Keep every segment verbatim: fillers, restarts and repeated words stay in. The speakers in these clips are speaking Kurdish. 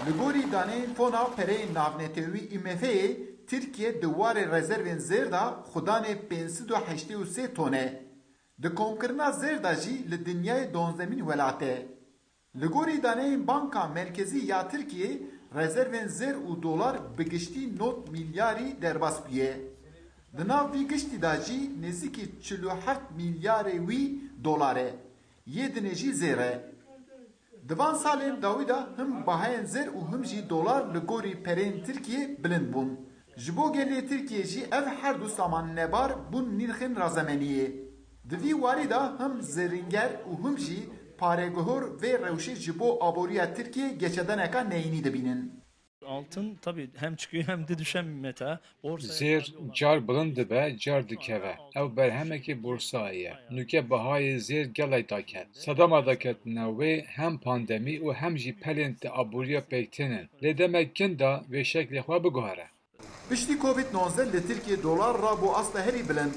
Li gorî daneyên Fona Pereyên Navnetewî, I M F'ê, Tirkiye di warê rezervên zêr de xwedanê pênc sed û heştê û sê ton e. Di komkirina zêr de jî li dinyayê donzdemîn welat e. Li gorî daneyên Banka Merkezî ya Tirkiyê, rezervên zêr û dolar bi giştî nod milyarî derbas bûye. Di nav vî giştî de jî nêzîkî çil û heft milyarê wî dolar e, yê dinê jî zêr e. Di van salên dawî de him bahayên zêr û him jî dolar li gorî pereyên Tirkiyê bilind bûn. Ji bo gelê Tirkiyê jî ev her du saman nebar bûn nirxên razemeniyê. Di vî warî de him zêrînger û him jî pareguhor vê rewşê ji bo aboriya Tirkiyê geçedaneka neyînî dibînin. Altın tabii hem çıkıyor hem de düşen bir meta. Borsaya Zêr car bilind dibe, car dikeve. Ew berhemekî borsayê ye. Nûke bihayê zêr gelek daket. Sedema daketina wê hem pandemî û hem jî pelên te aboriya pêk tênin. Lê demek kin da vê şeklê xwe biguhere. Piştî Covid nozdeh li Tirkiyê dolar rabû asta herî bilind.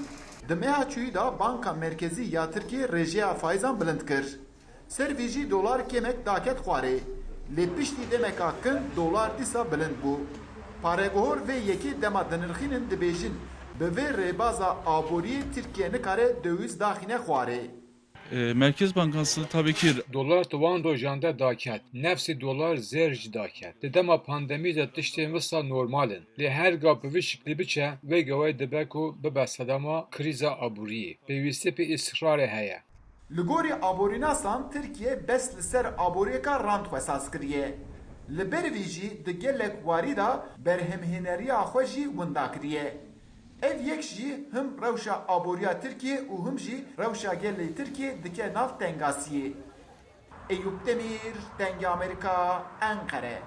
Di meha çûyî de Banka Merkezî ya Tirkiyê rêjeya faîzan bilind kir. Ser vî jî dolar kêmek daket xwarê. Lê piştî demeka kin dolar dîsa bilind bû. Pareguhor vê yekê dema dinirxînin dibêjin, bi vê rêbaza aboriyê Tirkiye nikare döwîz daxîne xwarê. E, Merkez Bankası tabii ki Dolar di wan rojan de daket. Nefsî dolar zêr jî daket. Di dema pandemî de tiştên wisa normal in. Lê her gav bi vî şiklî biçe, wê geway dibe ku bibe sedema krîza aboriyê. Pêwîstî bi îstiqrarê heye. Li gorî aborînasan Tirkiye bes li ser aboriyeka rand xwe saz kiriye. Li ber vî jî di gelek warî de berhemhêneriya xwe jî winda kiriye. Ev yek jî him rewşa aboriya Tirkiyê û him jî rewşa gelê Tirkiyê dike nav tengasiyê. Eyûp Demîr, Dengê Amerîka, Enqere.